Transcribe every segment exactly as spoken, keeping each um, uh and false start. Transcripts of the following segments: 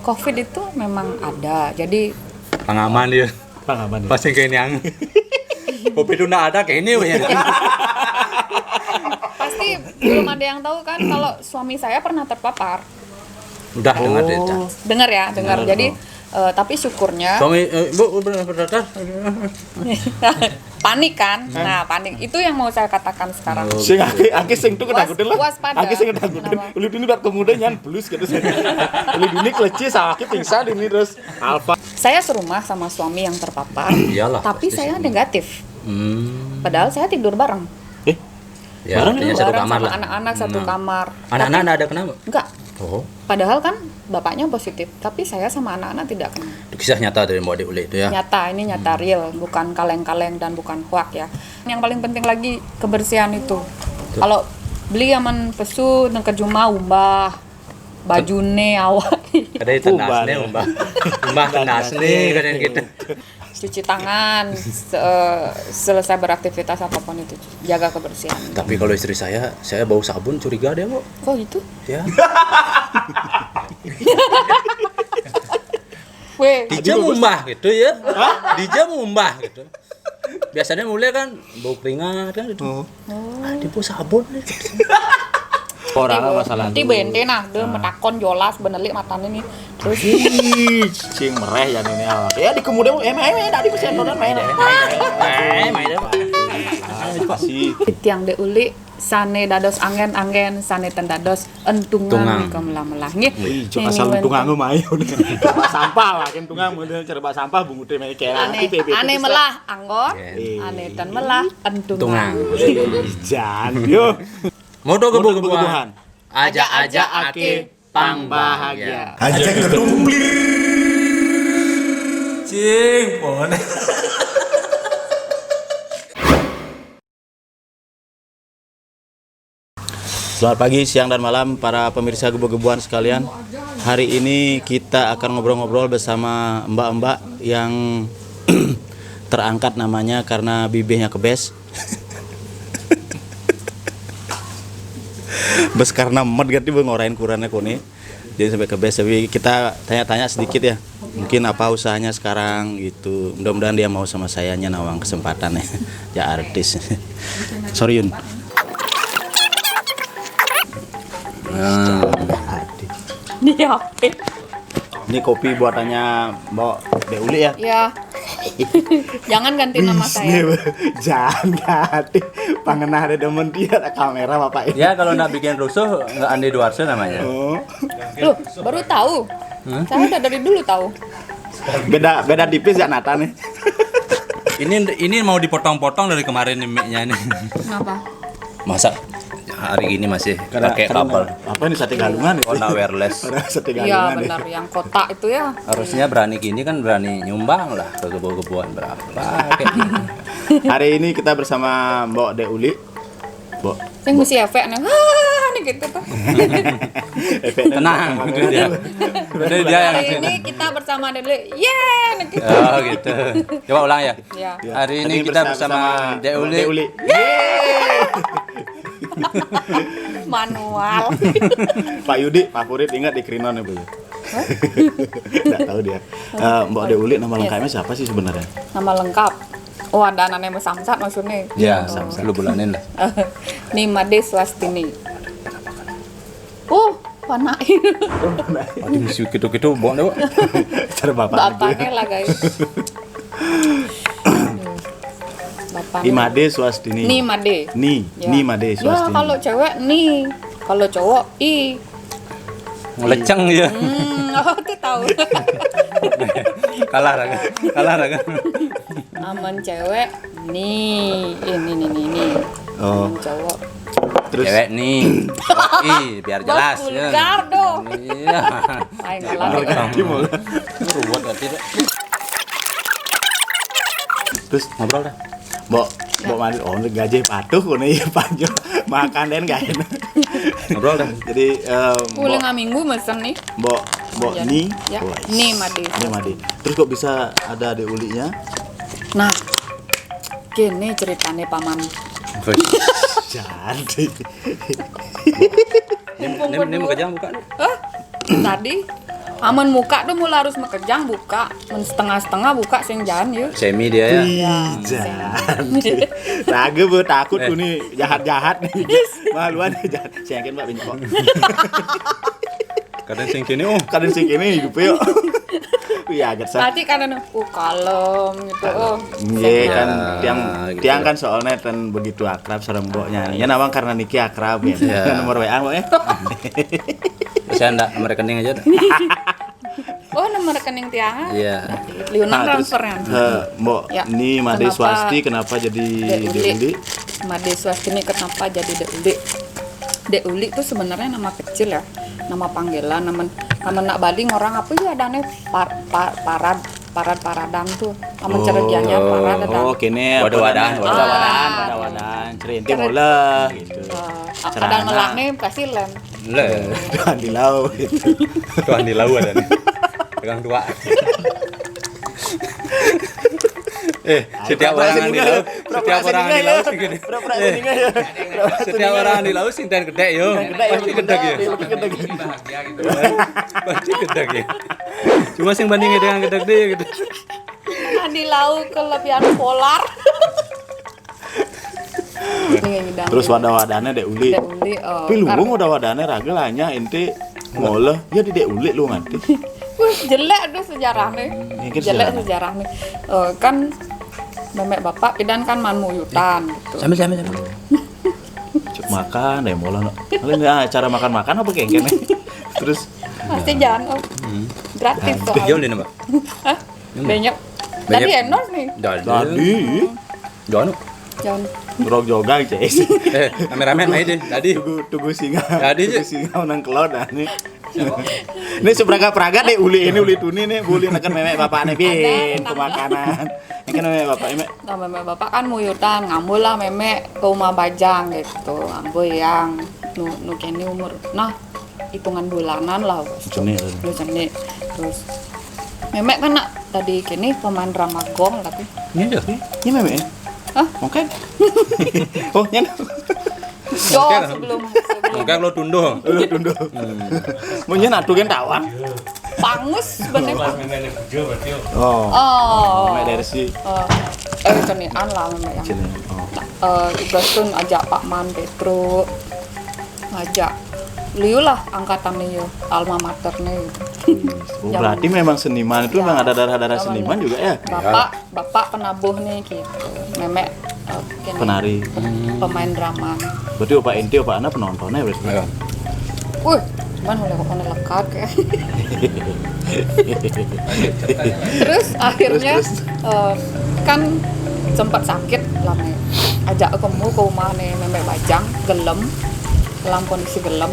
Covid itu memang ada. Jadi pengaman dia. Pengaman dia. Pasti kayak yang Covid itu nggak ada kayak ini ya. Pasti belum ada yang tahu kan kalau suami saya pernah terpapar. Udah dengar cerita. Oh. Dengar ya, dengar. Jadi oh. Uh, tapi syukurnya suami uh, bu benar berkata panik kan. Nah, panik itu yang mau saya katakan sekarang. Sing akeh akeh sing tuh ketakutin lah. Waspada. Akeh sing ketakutin. Ulit ini udah kemudian yang plus gitu sih. Ulit ini keleci sakit pingsan ini terus alfa. Saya serumah sama suami yang terpapar. Iyalah. Tapi saya negatif. Hmm. Padahal saya tidur bareng. Eh? Ya, bareng itu bareng sama anak-anak satu nah. Kamar. Anak-anak ada kenapa? Enggak. Oh. Padahal kan bapaknya positif, tapi saya sama anak-anak tidak kena. Itu kisah nyata dari Mbak Dik Ulik itu ya. Nyata, ini nyata hmm. Real, bukan kaleng-kaleng dan bukan hoak ya. Yang paling penting lagi kebersihan itu. Betul. Kalau beli aman pesu nengke juma umbah bajune awak. Ada itu nasne umbah. Umbah nasne kadang gitu. Cuci tangan se selesai beraktivitas apapun itu, jaga kebersihan. Tapi kalau istri saya, saya bau sabun curiga deh kok. Kok gitu? Ya. Weh. Dijam umbah gitu ya. Dijam umbah gitu. Biasanya mulai kan bau keringat kan gitu. Oh. Oh. Ah, dia bau sabun nih. Orang masalah. Tiba ente nah, dia metakon jolas benelik matanya nih. Terus cing mereh ya ini. Ya di kemudian emang emang tadi bisa nonton main. Main main. Pasti. Tiang de uli sane dados anggen-anggen sane ten dados entungan ke melah-melah nggih. Wih, asal entungan lu mayu. Cerba sampah lah, entungan mun cerba sampah bunguté mek kaya ane, ane melah anggon, ane ten melah entungan. Jan yo. Modo kebubuhan. Aja-aja ake pang bahagia. Aja ketumplir. Cing, pon. Selamat pagi, siang, dan malam para pemirsa gebu-gebuan sekalian. Hari ini kita akan ngobrol-ngobrol bersama mbak-mbak yang terangkat namanya karena bibihnya kebes. Bes karena med ganti ngorain kurannya kone. Jadi sampai ke base, tapi kita tanya-tanya sedikit ya. Mungkin apa usahanya sekarang gitu. Mudah-mudahan dia mau sama sayanya nawang kesempatan ya. Ya artis. Sorry Yun. Nah. Ini kopi buatannya Mbok Dek Uli ya? Iya. Jangan ganti nama saya. Jangan ganti. Pangenah ada demen dia kamera bapak ini. Ya kalau nggak bikin rusuh nggak Andi Duarso namanya. Oh. Loh, baru tahu. Hah? Saya udah dari dulu tahu. Beda beda tipis ya Nata nih. Ini ini mau dipotong-potong dari kemarin nih mic-nya nih. Kenapa? Masa hari ini masih pakai kabel. Apa ini sate galungan itu? Oh, wireless. Iya benar yang kotak itu ya. Harusnya berani gini kan berani nyumbang lah ke kebo-keboan berapa kayak gitu. Hari ini kita bersama Mbok Dek Uli. Mbok. Yang mesti efek nih. Wah, nih gitu tuh. Tenang, itu dia. Itu dia yang Hari ini kita bersama Dek Uli. Yeay, nih gitu. Oh, gitu. Coba ulang ya. Ya. Hari ini kita bersama Dek Uli. Manual. Pak Yudi favorit ingat di Krinon ya, Bu? Tidak tahu dia. Uh, Mbak Dek Uli nama lengkapnya siapa sih sebenarnya? Nama lengkap. Oh, ada anaknya Samsat maksudnya. Ya, oh. Samsat. Lu bulanin lah. Ni Made Swastini. Oh, Panai. Aduh, mesti gitu-gitu bohong deh, Pak. Cara bapak. Bapaknya lah, guys. Bapak. Imade Swastini. Ni Made. Ni, ya. Ni Made Swastini. Ya, kalau cewek ni, kalau cowok i. Leceng ya. Hmm, oh, itu tahu. Kalah raga. Kalah raga. Aman cewek ni, ini ni ni ni. Oh. Aman cowok. Terus cewek nih. Ih, biar jelas ya. Vulgar dong. Iya. Ayo ngalah. Ruwet hati deh. Terus ngobrol dah. Mbok, mbok mandi, oh, gaji patuh kono iya panjo. Makan den gak enak. Ngobrol dah. Jadi um, Mulai ngaminggu mesen nih. Mbok, mbok ni. Ya. Ni madi. Ni madi. Terus kok bisa ada di ulinya? Nah, gini ceritanya paman. Jadi. Ini, ini, ini mau kejang buka. Hah? Tadi Amun muka tuh mula harus makejang buka, mun setengah-setengah buka sing jaan yuk. Semi dia ya. Iya. Ih, jangan. Raga be takut tuh nih jahat-jahat nih. Maluan jahat. Siangkin Mbak Binco. Kadang sing kini, oh. Kadang sing kini hidup yuk. Iya, agak sa- Tadi kan anu, uh, kalem gitu. Oh. Iya kan, tiang gitu tiang ya. Kan soalnya kan begitu akrab sareng mboknya. Ya nawang karena niki akrab ya. Iya. Nomor W A mbok ya. Saya ndak nomor rekening aja dah. Oh, nomor rekening tiang. Iya. Liunan nah, transfernya. Eh, mbok, ya, ini Made Swasti kenapa jadi Dek Uli? Made Swasti ini kenapa jadi Dek Uli? Dek Uli tuh sebenarnya nama kecil ya, nama panggilan, nama nama nak Bali orang apa ya adanya par, par, parad parad-paradan tuh. Amun ceregiannya parad ada. Oh, kene wadah-wadahan, wadah-wadahan, wadah-wadahan, cerinti mola gitu. Ada melak nih pasti lem. Le. Tuan di lau gitu. Tuan di lau ada nih. Pegang dua. Eh, setiap orang di lau, setiap orang di lau sih gini. Pura-pura sini ya. Setiap orang di lau sing ten gede yo. Pasti gede ya. Pasti gede ya. Cuma sing bandingin dengan gede deh gitu. Nah, di lau kelebihan polar. Terus wadah-wadahnya Dek Uli. Dek Uli, oh, tapi lu wadah-wadahnya raga lah nya inti ngolah ya di Dek Uli lu nganti. Wih, jelek tuh sejarahnya. Jelek sejarahnya. Oh, kan memek bapak pidan kan man muyutan gitu. Sambil sambil sambil. Cuk makan deh molah no. Kalian ya cara makan-makan apa kayak gini? Terus pasti jangan oh. Gratis tuh. Dia udah nembak. Hah? Banyak. Tadi endorse nih. Tadi. Jangan. Jangan. Rog jogang, Ces. Eh, rame-rame aja deh. Tadi. Tunggu tunggu singa. Tadi tunggu singa nang kelod nih. Ini seberangkat-perangkat deh uli ini uli tuni nih, uli neken memek bapak nih bin ke makanan. Ini kan memek bapak ini. Nah, memek bapak kan muyutan, ngambil lah memek ke rumah bajang gitu. Ambo yang nu nu kene umur. Nah, hitungan bulanan lah. Jenik. Terus memek kan nak tadi kene pemain drama gong tapi. Ini aja. Ini memek. Hah? Oke. Oh, nyen. Yo, sebelum sebelum. Mungkin lo tunduh. Lo tunduh. Mungkin atuh kan tawang. Pangus bener. Oh. Oh. Memek dari si. Oh. Eh, cenian lah memek yang. Cenian. Oh. Eh, Ibrahim ajak Pak Man Petro ngajak liu lah angkatan liu alma mater nih. Oh, berarti memang seniman itu memang ada darah-darah seniman juga ya? Bapak Bapak penabuh nih gitu. Memek eh, penari, pemain drama. Berarti opak inti opak anak penontonnya berarti. Wih, cuman udah kok lekat kayak. Terus akhirnya eh, kan sempat sakit lah nih. Ajak kamu ke rumah nih memek bajang gelem dalam kondisi gelem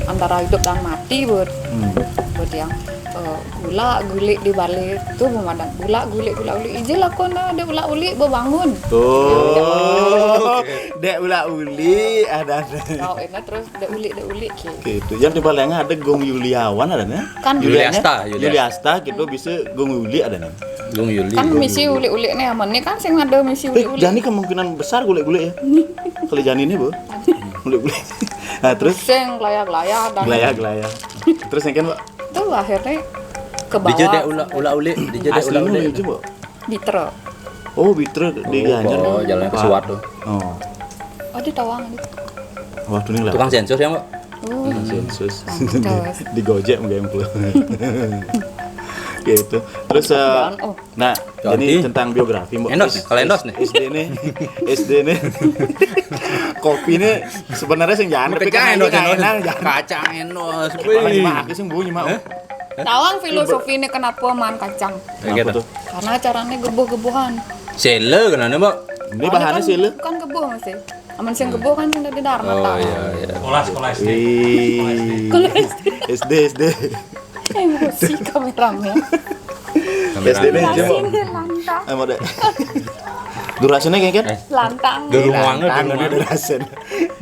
antara hidup dan mati buat buat yang eh, gula gulik di balik tuh pemadam gula gulik gula gulik ije lah kok nah ada gula gulik bebangun. Tuh. Dek ula uli ada. Kau ini terus ada ulik ada ulik gitu. Gitu. Yang di balik ada Gung Yuliawan ada nih. Kan Yuliasta, Yuliasta gitu bisa Gung Uli ada nih. Gung Yuli. Kan misi ulik-ulik nih aman nih kan sing ada misi ulik-ulik. Jadi kemungkinan besar gulik-gulik ya. Kalau jani ini bu, gulik-gulik. Nah, terus sing gelayah-gelayah dan gelayah-gelayah. Terus yang kan, Pak? Itu akhirnya ke bawah. Dijede ula ula uli, dijede ula uli. Itu, Pak. Bitra. Oh, Bitra di Gianyar. Oh, jalan ke Suwat tuh. Oh. Oh, di Tawang nih. Waktu ini lah. Tukang sensus ya, Mbak? Oh. Sensus. Di Gojek mungkin pulang. Gitu. Terus eh, nah, jadi tentang biografi Mbok. Endos, kalau endos nih. S D nih. S D nih. Kopi nih sebenarnya sing jangan tapi kan endos endos. Kacang endos. Wih. Aku sing bunyi mau. Tawang filosofi ini kenapa man kacang? Kenapa tuh? Karena caranya gebuh-gebuhan. Sele kenapa, Mbok? Ini bahannya sele. Bukan gebuh masih. Aman sing gebuh kan sing tadi darmata. Oh iya iya. Sekolah sekolah S D. S D S D. Emosi kameramen. S D ini aja mau. Lantang. Emang deh. Durasinya kayak kan? Lantang. Durung wangi, lantang, durung wangi. Durasi.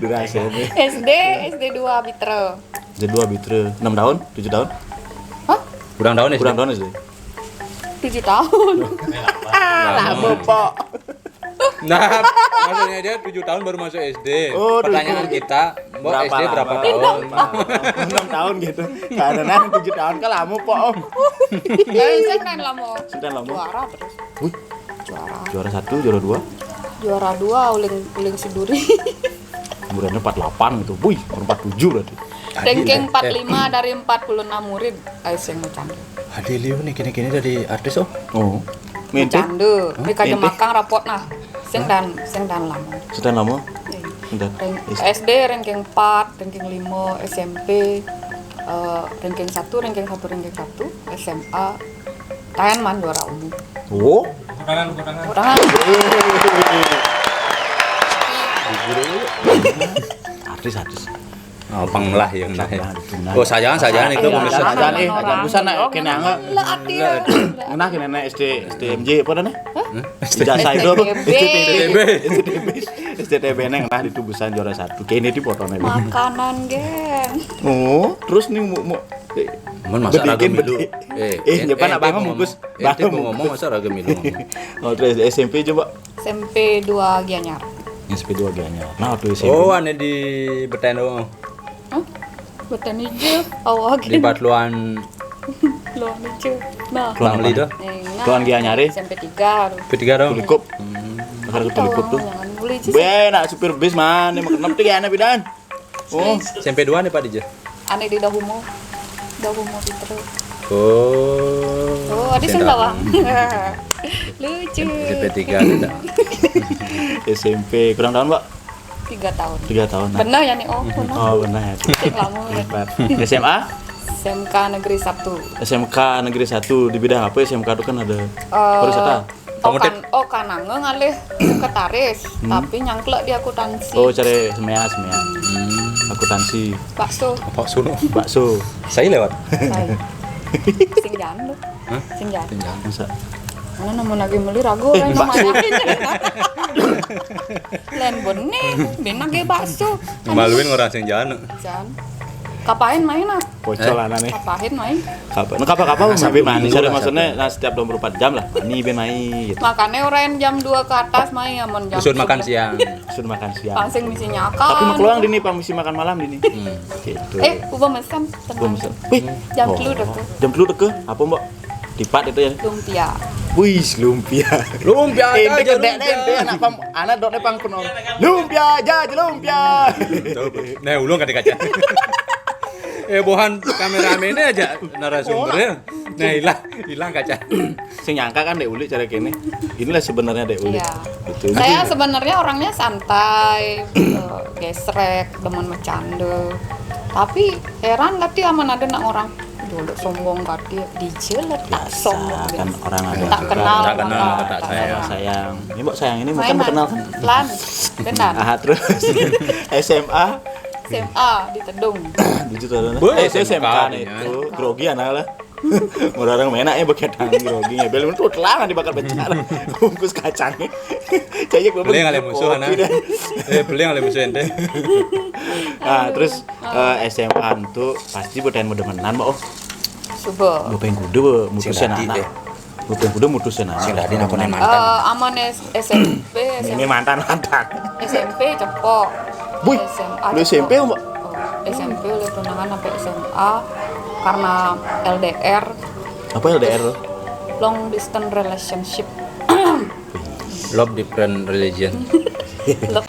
Durasi. S D, S D dua Bitra. S D dua Bitra. Enam tahun? Tujuh tahun? Hah? Kurang tahun ya? Kurang tahun S D. Tujuh tahun. Lama, Pak. Nah, maksudnya dia tujuh tahun baru masuk S D. Oh, pertanyaan kita, Berapa S D lama? Berapa tahun? Enam tahun gitu. Karena tujuh tahun kan lama, Pok. Eh, sing nang lama. Sing nang lama. Juara terus. Wih, juara. Juara satu, juara dua. Juara dua, uling uling siduri. Muridnya empat delapan gitu. Wih, empat tujuh berarti. Ranking empat lima dari empat puluh enam murid. Ayo sing macam. Ade liu nih kini-kini dari artis, oh. Oh. Mimpi? Bercanda. Hah? Mimpi aja. Mimpi? Makang rapot nah. Sing dan sing dan lama. Sing dan lama? Iya. Sing dan. Rank-, S D ranking empat, ranking lima, S M P, eh, ranking satu, ranking satu, ranking satu, S M A. Tayan man juara umum. Oh. Tepuk tangan, tepuk tangan. Tepuk tangan. Artis, artis. Oh, pang lah yang nah. Oh, sayang, sayang itu. Iya, pemirsa. Jangan, eh, jangan busan, nak, kena angel. Lah, arti. Nah, kena S T, S T M J apa dah nih? Ijazah itu apa? S T T B. S T T B. S T T B neng nah itu busan juara satu. Kene di fotonya. Makanan, geng. Oh, terus nih mau mau. Mun masa raga milu. Eh, eh, nyepan abang bungkus. Ente mau ngomong masa raga milu ngomong. Oh, terus S M P coba. S M P dua Gianyar. S M P dua Gianyar. Nah, waktu S M P. Oh, ane di Beten doang. Hah? Beten aja. Awak di Batluan. Luang aja. Nah. Luang Beli tuh. Luang Gianyar. S M P tiga. S M P tiga dong. Tulikup. Hmm. Bakar ke Tulikup tuh. Jangan boleh sih. Be, nak supir bis mana? Makan apa tuh ya, anak bidan? Oh, S M P dua nih, Pak, di je? Ane di Dahumo. Dahumo Fitro. Oh. Oh, ada sing bawah. Lucu. S M P tiga ada. S M P kurang tahun, Pak? Tiga tahun. Tiga tahun. Nah. Benar ya nih, oh, benar. Oh, benar ya. Sing lama ya. Hebat. S M A? S M K Negeri Satu. S M K Negeri Satu di bidang apa? S M K itu kan ada pariwisata. Oh, kan, oh, kananga ngalih sekretaris, tapi nyangklek di akuntansi. Oh, cari semea, semea. Hmm. Akuntansi. Bakso. Bakso no. Bakso. Saya lewat. Saya. Sing jan lu. Hah? Sing jan. Sing jan. Masa? Mana nama lagi meli ragu kan bakso. Lain benih, benar ge bakso. Maluin orang sing jan. Jan. Kapain main ah? Pocol anak nih. Kapain main? Kapa, nah, kapa, kapa, sampai manis ada maksudnya, nah, setiap dua puluh empat jam lah. Ini ben main gitu. Makanya orang jam dua ke atas main, amun jam sudah makan siang. Sudah makan siang. Pangsing misi nyakan. Tapi mau keluar di ini, pang misi makan malam di ini. Hmm. Gitu. Eh, ubah mesen. Ubah mesen. Wih, jam telu teke. Jam telu teke. Apa, Mbak? Tipat itu ya. Lumpia. Wih, lumpia. Lumpia aja, lumpia. Anak pang, anak dok pang penuh. Lumpia aja, lumpia. Nah, ulung kata kaca. Eh, bohan kameramennya aja narasumbernya. Nah, hilang, hilang kaca. Sing nyangka kan Dek Uli cara kene. Inilah sebenarnya Dek Uli. Iya. Gitu. Saya sebenarnya orangnya santai, eh, gesrek, demen bercanda. Tapi heran tadi aman ada nak orang dulu sombong kati, D J lah tak sombong kan biasa. Orang ada tak kenal, tak kenal, tak sayang. Ini Mbak sayang ini bukan kenal kan? Lan, benar. Ah, terus S M A? S M A di Tedung. Di Tedung. Eh, S M K nih itu grogi anak lah. Orang menaknya beketan grogi ya. Belum tuh telangan dibakar bencana. Bungkus kacangnya. Cayek beli ngalih musuh anak. Eh, beli ngalih musuh ente. Nah, terus eh, S M A tuh pasti buat yang mau demenan, Mbak. Oh. Subuh. Bukan kudu mutusin anak. Bukan kudu mutusin anak. Sing tadi aku mantan. Eh, aman S-, S M P, ini mantan mantan. S M P cepok. Wih, S M A lu S M P, Mbak? Oh, S M P oleh tunangan sampai S M A karena L D R. Apa L D R? Long distance relationship. Love different religion. Love.